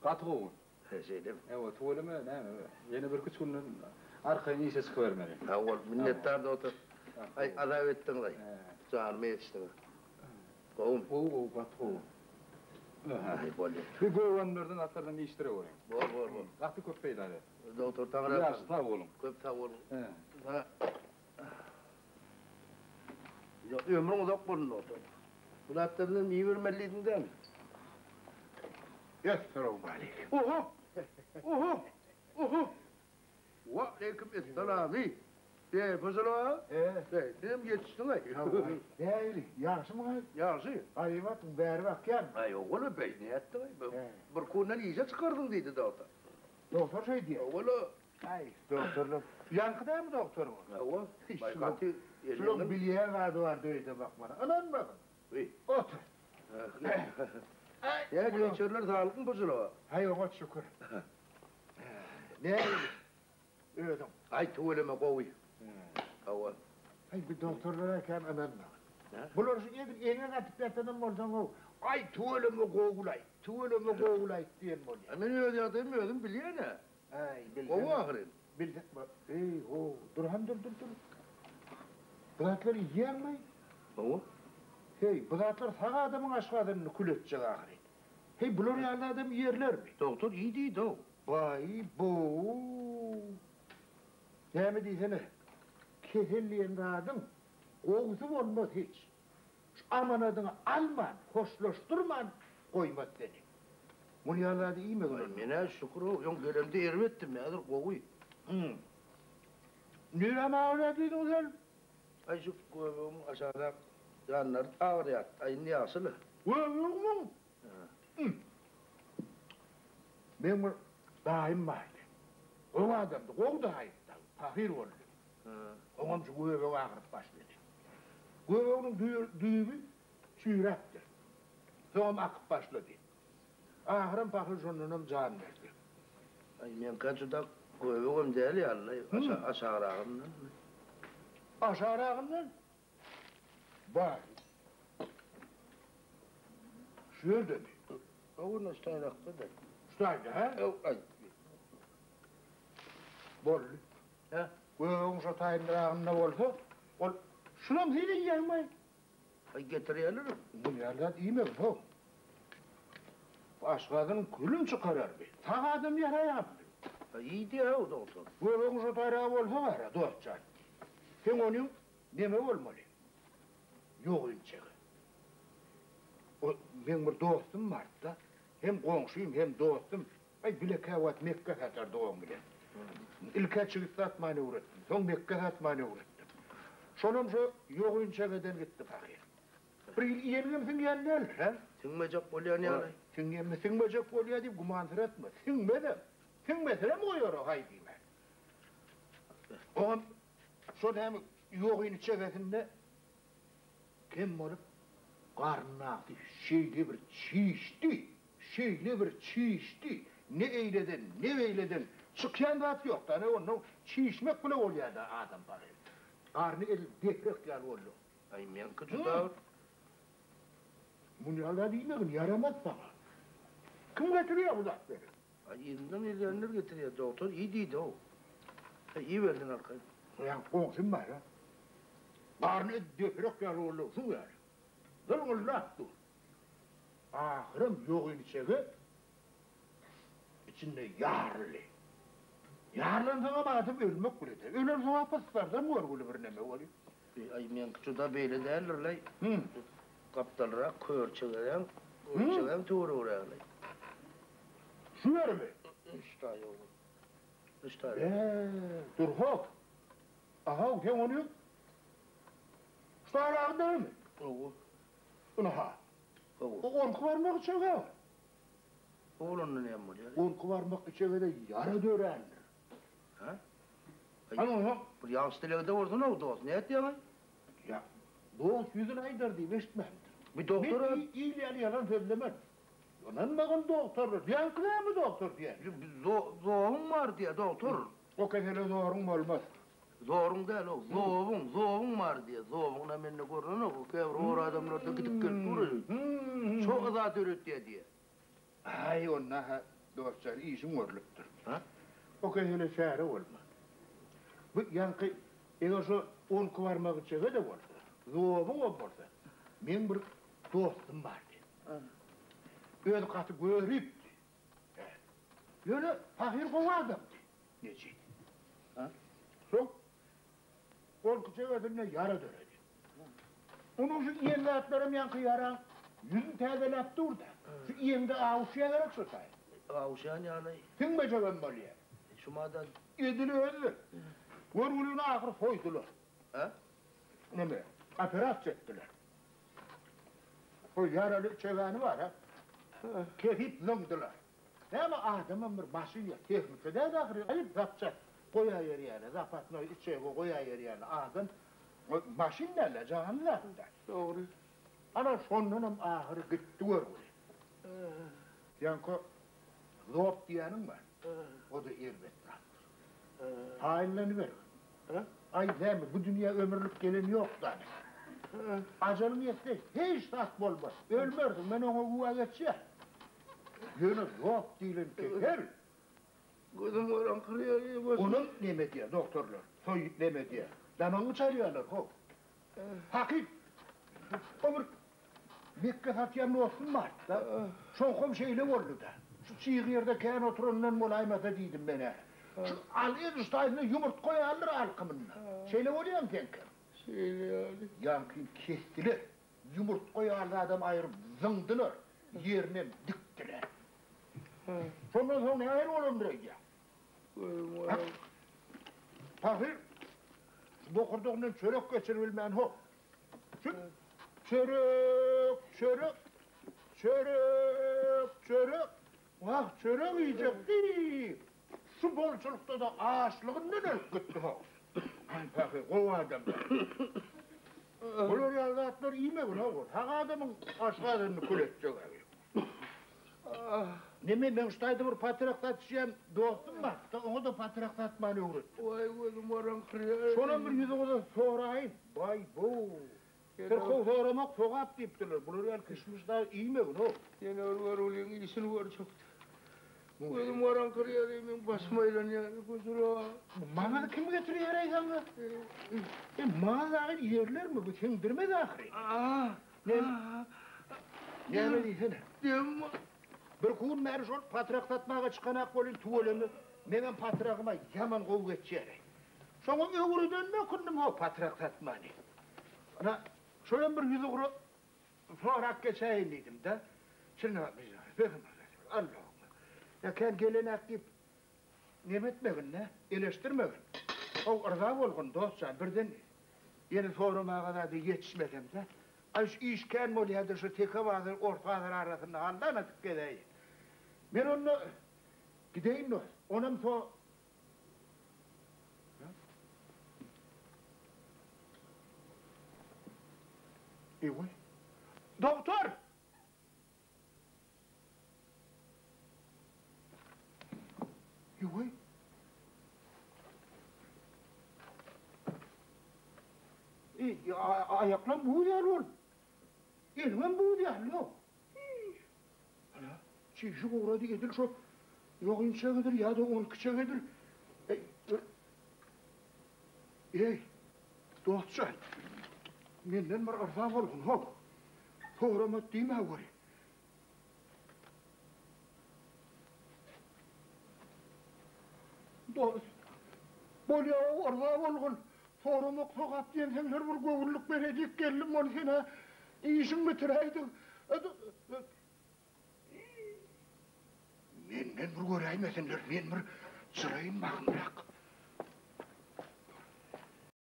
Gaty gowy. He, şeýlemi? Hawa, tüweleme, näme, ýene birküç günden arkaýyn işe çykybermeli. Sag bol, minnetdar dogtor. Aý, azap etdiňiz-aý. Janyma ýetişdiňiz. Gowumy? Gowy, gowy, gaty gowy. Aý, bolýa. Bir göwünlerden atlardan iýişdireweriň. Bor, bor, bor. Gaty köp peýda ber. Dogtor, taňry Ýagşy, sag boluň. Köp sag boluň. He. Ömrüň uzak bolsun, dogtor. Bu zatlardan iýibermeli diýdiň dämi? Essalawmaleýkim. Oho! Oho! Oho! Waleýkim essalamy. Eý, Pyzyl aga. He. Senem ýetişdiň-aý. Nähili, ýagşymyň-aý? Ýagşy. Gaýyp atyň, bäri bakýarmy? Aý, ogul-a, beý, nätdiň-aý? Bir günden işe çykarsyň diýdi dogtor. Dogtor şeý diýýär. Ogul-a. Aý, dogtorlar. Ýaňky dälmi dogtoryňyz? Hawa. Baý gaty Şulaň bilýän zady bardy öýde bakmana. Ynanmagyn. Otur. Nädip geçerler saglykmy Pyjyl aga? Aý, oňat şükür. Nähili özüň? Aý, tüweleme gowy. Hawa. Aý, bu dogtorlara kän ynanmagyn. Bular şu edil eňek atyp ýatanam bolsaň-ow, aý, tüweleme gowy-laý, tüweleme gowy-laý diýen bolýar. Men öz ýagdaýymy özüm bilýän-ä. Äý, bilsene. Gowy ahyryn. Bilse, eý, ho, dur han, dur, dur, dur. Bu zatlary iýýäňmi? Hawa. Heý, bu zatlar sag adamyň aşgazanyny kül etjek ahyryn. Heý, bular ýaly adam iýerlermi? Dogtor iý diýdi-ow. Baý, bo-ow. Näme diýsene, kesel diýen zadyň gowusy bolmaz hiç. Şu amanadyňy alman, hoşlaşdyrman goýmaz seni. Muny ýaly zady iýmegin onda. Men-ä şükür-ow, öň gelemde erbetdim, häzir gowy. Hum. Nirä magryýar diýdiň sen? Aý, şu göbegiň aşagrak ýanlary agyrýar. Aý, indi ýagşy-la. Göbegiňiň? Hum. Meň bir daýym bardy. Gowy adamdy, gowy daýymdy, pahyr boldy. Oňam şu göbegi agyryp başlady. Göbeginiň düýbi çüýräpdir. Soňam akyp başlady. Ahyram pahyr şondanam jan berdi. Aý, meňkä juda göbegem däl ýaly-laý, aşagragyndan. Aşagragyndan? Bar. Şu ýerdemi? Hawa, şu taýrakda-da. Şu taýda, hä? Aý. Boldy. Hä? Göbegiň şo taýynragynda bolsa, ol şunam sen iýýäňmi? Aý, getirýärler. Muny ýaly zat iýmegin, how. Bu aşgazanyň külüni çykarar bi. Sag adam ýaraýarmy? Aý, iý diýýär-ow, dogtor. Göbegiň şo taýragy bolsa bar-a, dost jan. Seň onyň neme bolmaly? Ýok inçege. O, meň bir dostum bardy-da. Hem goňşym, hem dostum. Aý, bile käwagt mekge satardyk oň bilen. Ilk-ä çigit satmany öwretdim, soň mekge satmany öwretdim. Şonam şo ýogynçegeden gitdi pahyr. Bir hili iýeniňem siňýän däldir, hä? Siňmejek bolýan ýaly. Siňýänmi, siňmejek bolýa diýip gümansyratma. Siňmezem. Siňmesenem goýar-a, haý diýmän. Oňam şo näme ýogynçegesinde Kem bolup, garyndaky şeýle bir çişdi, şeýle bir çişdi, ne eýleden, ne beýleden çykýan zat ýok-da, ana onda çişmek bile bolýar-da adam pahyr. Garny edil deprek ýaly boldy. Aý, meňki juda bir. Muny ýaly diýmegin, ýaramaz saňa. Kim getirýär bu zatlary? Aý, yzyndan gelýänler getirýär, dogtor, iý diýdi-ow. Aý, iýibersin arkaýyn. Ýaňky goňşym bar-a. Garny edil deprek ýaly boldy, suw ýaly. Zylňyldap dur. Ahyram ýogyn içege içinde ýaryldy. Ýarylansoňam adam ölmek bilen-dä. Ölensoň-a pyslardan görgüli birneme welin. Aý, meňki juda beýle däldir-leý. Gapdalrak körçegeräň, körçegeň töweregrägini. Şu ýermi? Üç taý ogul. Üç taý. Bä, dur-how. Ahaw, sen ony şu taýragyň dälmi? Hawa. Ynha. Hawa. O onki barmak içege. Ogul onda näme bolýar? Onki barmak içegede ýara dörändir. Hä? Hany onsoň? Bir ýagşy dilegde bolsun-ow, dost, nätýäň-aý? Ýa, dost ýüzüni aýdar diýip eşitmändir. Bir dogtora. Men il ýaly ýalan sözlemen. Ynanmagyn dogtorlar. Diýäňki näme dogtor diýýän? Zobuň bar diýýär dogtor. O kesele zoruň bolmaz. Zoruň däl-ow, zobuň, zobuň bar diýýär. Zobuň-a mende görnenok, o käbir hor adamlarda gidip gelip dur. Şo yza döretýär diýýär. Aý, onda-ha. Dostjan, işiň görlüpdir. Ha? O kesele çäre bolmaz. Bu ýaňky eger şo onki barmagy çege-de bolsa, zobuňam bolsa, meň bir dostum bardy. Özi gaty göripdi. Ýöne pahyr gowy adamdy. Nejit. Soň onki çegesinde ýara döredi. Onuň şu iýen zatlaram ýaňky ýaraň ýüzüni täzeläp dur-da. Şu iýeňde awuşýa gerek şo taý. Awuşýan ýaly. Siňmejegem bolýar. Şumadan. Edil özi. Görgülini ahyr soýdular. Hä? Neme, operasiýa etdiler. Şol ýaraly içegäni bar-a, kesip zyňdylar. Näme adamam bir maşyn ýa tehnika däl ahyry, aýyp zapças goýaýerýäle, zapasnoý içege goýaýerýäle adam maşyn däl-de, janly zat-da. Dogry. Ana şondanam ahyry gitdi görgüli. Ýaňky zop diýýäniň bar, o-da erbet zatdyr. Taýynlanyber. Aý näme, bu dünýä ömürlik gelen ýok-da. Ajalyň ýetse hiç zat bolmaz, ölmersiň, men oňa güwä geçýän. Ýöne zop diýlen kesel. Gözüm garaňkyraýar ýa Onam neme edýär dogtorlar, soý neme edýär, damagyňy çalýarlar how. Hakyt, o bir mekge satýan dostum bardy-da, şoňkam şeýle boldy-da. Şu çyg ýerde kän oturandan bolaýmasa diýdim men-ä. Şu al ediş taýynda ýumurtga ýalydyr alkymynda. Şeýle bolýamy seňkem? Şeýle ýaly. Ýaňkyny kesdiler. Ýumurtga ýaly zadam aýryp zyňdylar, ýerinem dikdiler. Şondan soň nähili bolandyr öýdýäň? Pahyr bokurdagyndan çörek geçiribilmän hop. Şu çörek, çörek, çörek, çörek. Wah, çörek iýjek diýip, şu bolçulykda-da açlygyndan ölüp gitdi how. Aý, pahyr, gowy adamlar. Bular ýaly zatlar iýmegin, how. Sag adamyň aşgazanyny kül etjek. Neme, meň şu taýda bir patrak satyşýan dostum bar-da, oňa-da patrak satmany öwretdim. Waý, gözüm garaňkyrýar. Şonam bir ýüzüňize soraýyn. Baý-bow! Syrkaw soramak sogap diýipdirler. Bular ýaly kişmiş dagy iýmegin-ow. Ýene bir görgüliň işini görjekdi. Gözüm garaňkyrýar, meň başym aýlanýar, Gujura. Maňyzy kim getirýär-eý saňa? E, maňyz dagy iýerlermi? Bu siňdirmez ahyry. Näme diýsene? Bir gün bäri şol patrak satmaga çykanak welin tüweleme, meňem patragyma ýaman gowy geçýär-eý. Şoňa öwredenime ökündim-how patrak satmany. Ana, şolam bir ýüzugra sorap geçäýin diýdim-de. Allahym. Ýa kän gelenak diýip Neme etmegin-dä, eleşdirmegin. How, yrza bolgun, dost jan, birden ýene soramaga zada ýetişmesem-de. Aý, şu iş kän bolýa-da, şu Teke bazar, Orta bazar arasynda hallan atyp gezäýin. Men onda gideýin, dost. Onam so. Eý-waý. Dogtor! Ýoý. Eý, aýaklam buz ýaly bolup. Eliňem buz ýaly, ýok. Ana, çişi gurady edil şo ýogynçagydyr ýa-da onkiçegidir. Eý, eý, dost jan, menden bir yrza bolgun, how. Soramat diýme weli. Dost, bolýa-ow, yrza bolgun. Soramak sogap diýenseňler bir göwünlik bereýdik geldim ony sen-ä işiň bitiräýdiň. Menden bir göräýmesinler, men bir jyraýyn bahymrak.